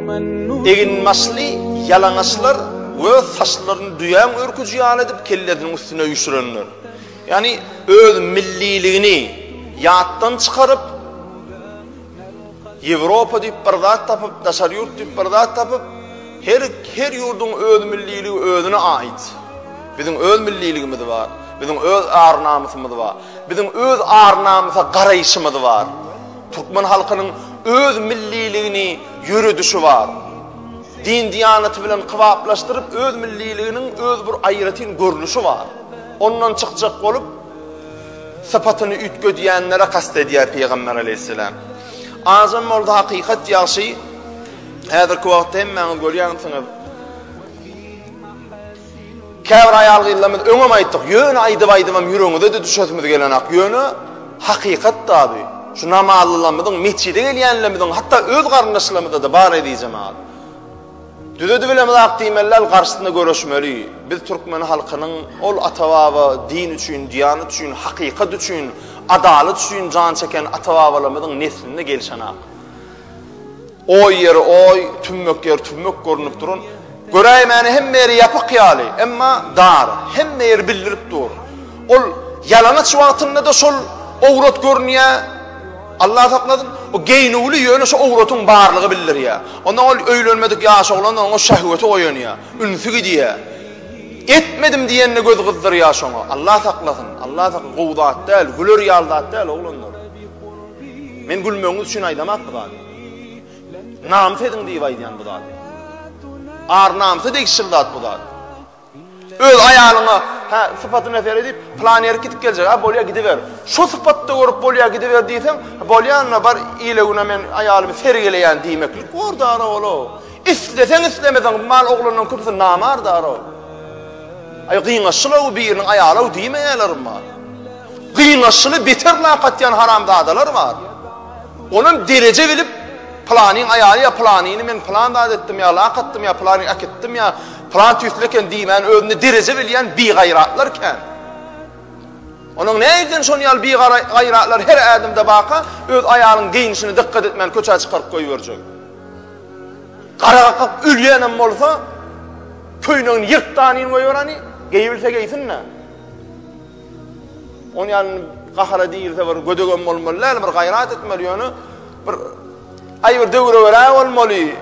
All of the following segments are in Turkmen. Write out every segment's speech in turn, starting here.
Eginbaşly ýalaňaçlar we saçlaryny düýäň örküji ýaly edip kellesiniň üstüne üýşürenler. Ýagny öz milliligini ýatdan çykaryp, Ýewropa diýip bir zat tapyp, daşary ýurt diýip bir zat tapyp, her her ýurduň öz milliligi özüne ait. Biziň öz milliligimiz bar. Biziň öz ar-namysymyz bar. Biziň öz ar-namysa garaýşymyz bar. Türkmen halkynyň öz milliligini ýöredişi bar. Din-diýanaty bilen kybaplaşdyryp öz milliliginiň öz bir aýratyn görnüşi bar. Ondan çykjak bolup sypatyny üýtgedýänlere kast edýär Pygamber aleýhissalam. Azam bolsa hakykat ýagşy. Häzirki wagtda hemmäňiz görýänsiňiz. Käbir aýal-gyzlarymyz öňem aýtdyk, ýöne aýdyp-aýdybam ýüregiňize-de düşesimiz gelenak, ýöne hakykat-da bu. Şu namazlylarymyzyň, metjide gelýänlerimiziň, hatda öz garyndaşlarymyzda-da bar eziz jemagat. Düzedibilemizak diýmeli däl, garşysynda göreşmeli. Biz türkmen halkynyň ol ata-baba din üçin, diýanat üçin, hakykat üçin, adalat üçin jan çeken ata-babalarymyzyň neslinde gelşenak. Oý ýeri oý, tümmek ýeri tümmek görnüp duran. Göräýmäne hemme ýeri ýapyk ýaly, emma dar, hemme ýeri bildirip dur. Ol ýalaňaç wagtynda-da şol owrat görünýär. Allah saklasyn, o geýnüwli ýöne şu owratyň barlygy bildirýär. Ondan ol öýlenmedik ýaş oglan oňa şähweti oýanýar, ünsi gidýär. Etmedim diýende göz gyzdyrýar şoňa. Allah saklasyn, Allah saklasyn, gowy zat däl, güler ýaly zat däl oglanlar. Men gülmegiňiz üçin aýdamak bu zady. Namys ediň diýip aýdýan bu zady. Ar-namysa degişli zat bu zat. Öz aýalyňa, hä, sypatyna seredip, pylan ýerik gidip geljek, hä, bolýa gidiber. Şo sypatda görüp bolýa gidiber diýseň, bolýa onda bar ile-güne men aýalymy sergeleýän diýmeklik bor dara ol-ow. Isleseň islemeseň mal oglanlaryň köpüsi namart dara. Aý gyňaşyl-ow biriniň aýaly-ow diýmeýärler mal. Gyňaşyly beter lak atýan haramzadalar bar. Onam dereje bilip, pylanyň aýaly ýa pylanyny men pylan zat etdim ýa lak atdym ýa pylany äkitdim ýa pylan tüýsli eken diýmän özünde dereje bilýän bigaýratlar kän. Onuň nägiden şon ýaly bigaýratlar her ädimde baka öz aýalyň geýnişine dykgat etmän köçä çykaryp goýberjek. Gara kakyp ölýänem bolsa köýnegini ýyrtdanin goýberani, geýibilse geýsin-dä. Onuň ýaly gahara diýilse bir gödegem bolmaly däl, bir gaýrat etmeli ýöne bir aý bir döwre görä bolmaly.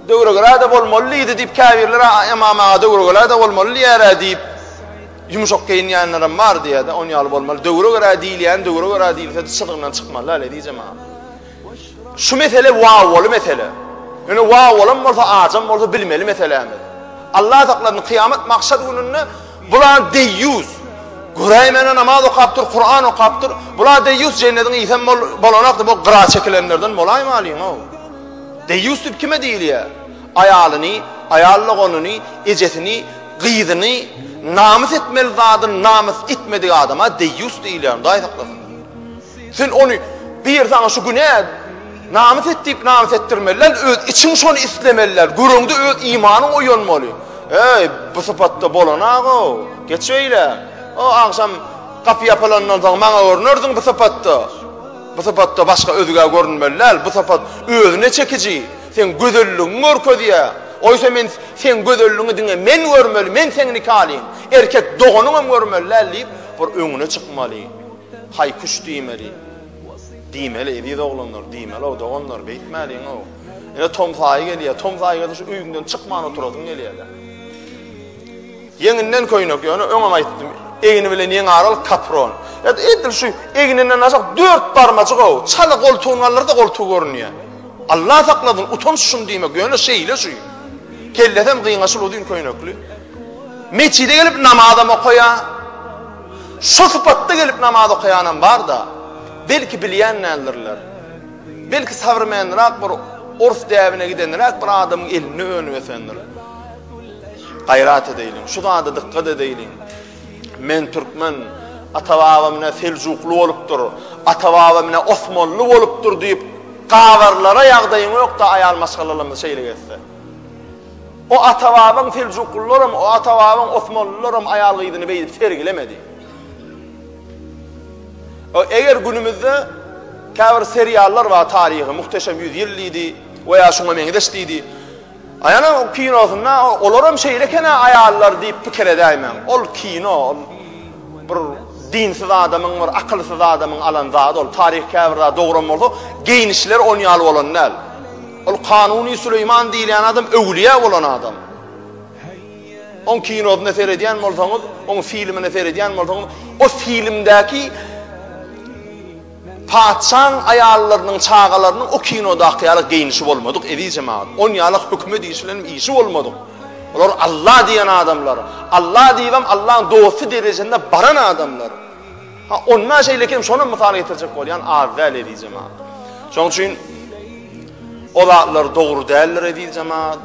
Döwre görä-de bolmaly diýdi diýip käbirler Ymam aga döwre görä-de bolmaly diýär-ä diýip ýumşak geýinýänlerem bar diýýär-de, onuň ýaly bolmaly. Döwre görä diýilýän döwre görä diýilse-de çyzgyndan çykmaly däl eziz jemagat. Şu mesele wawwaly mesele. Ýöne wawwalam bolsa, ajam bolsa bilmeli meselämiz. Allah saklasyn, kyýamat mahşer gününde bular deýýus. Göräýmäne namaz okapdyr, Kuran okapdyr. Bular deýýus jennediň ysam bolanok diýip, o gyra çekilenlerden bolaýmalyň-ow. Deýýus diýip kime diýilýär? Aýalyny, aýal doganyny, ejesini, gyzyny namys etmeli zadyny namys etmedik adama deýýus diýilýär. Hudaý saklasyn. Sen ony bir saňa şu günä namys et diýip namys etdirmeli däl, öz içiň şony islemeli däl. Göreňde öz imanyň oýanmaly. Eý, bu sypatda bolanagow. Geç beýle. O agşam gapy ýapylandan soň maňa görünersiň bu sypatda. Bu sypatda başga özgä görünmeli däl. Bu sypat özüne çekiji. Seň gözelligiňi görkezýär. Oýsa men seň gözelligiňi diňe men görmeli, men seň nikalyň. Erkek doganyňam görmeli däl diýip, bir öňüne çykmaly. Haý-küş diýmeli. Diýmeli, eziz oglanlar, diýmeli-ow, doganlar, beýtmäliň-ow. Ine, tomus aýy gelýär. Tomus aýy gelse şu öýüňden çykman oturasyň gelýär-de. Ýeňinden köýnek, ýöne öňem aýtdym, egni bilen ýeň aralyk kapron. Ýa-da edil şu egninden aşak dört barmajyk-ow, çala goltugyny galdyr-da goltugy görünýär. Allah saklasyn, utanç şuny diýmek, ýöne şeýle şu. Kellesem gyňaşyl uzyn köýnekli. Metjide gelip namazam okaýar. Şo sypatda gelip namaz okaýanam bar-da. Belki bilýän däldirler. Belki sowremennyrak bir ors däbine gidenräk bir adamyň elinde önüp ösendir. Gaýrat edeýliň, şu zada dykgat edeýliň. Men türkmen, ata-babam ine seljukly bolupdyr, ata-babam ine osmanly bolupdyr diýip gabarlara ýagdaýyň ýok-da aýal maşgalalarymyz şeýle gezse. O ata-babaň seljuklylaram, o ata-babaň osmanlylaram aýal-gyzyny beýdip sergilemedi. O eger günümizde käbir seriallar bar taryhy, Muhteşem Ýüzýyl diýdi. We ýa şuňa meňzeş diýdi. Aýana o kinosynda olaram şeýle eken-ä aýallar diýip pikir edäýmäň. Ol kino, ol bir dinsiz adamyň, bir akylsyz adamyň alan zady ol. Taryh käbir zat dogram bolsa, geýnişleri on ýaly bolan däl. Ol Kanuny Süleýman diýilýän adam öwlüýä bolan adam. Oň kinosyna seredýän bolsaňyz, oň filmine seredýän bolsaňyz, o filmdäki Patyşaň aýallarynyň çagalarynyň o kinodaky ýaly geýnişi bolmadyk eziz jemagat. On ýalak hökümet işi bilenem işi bolmadyk. Olar Alla diýen adamlar. Alla diýibem Allaň dosty derejesine baran adamlar. Ha onda şeýlekem şonam mysal getirjek bolýan az däl eziz jemagat. Şoň üçin o zatlar dogry däldir eziz jemagat.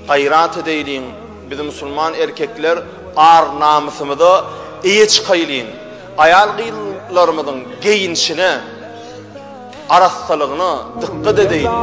Gaýrat edeýliň biz musulman erkekler ar namysymyza eýe çykaýlyň. Aýal-gyzlarymyzyň geýinişine, arassalygyna dykgat edeýliň.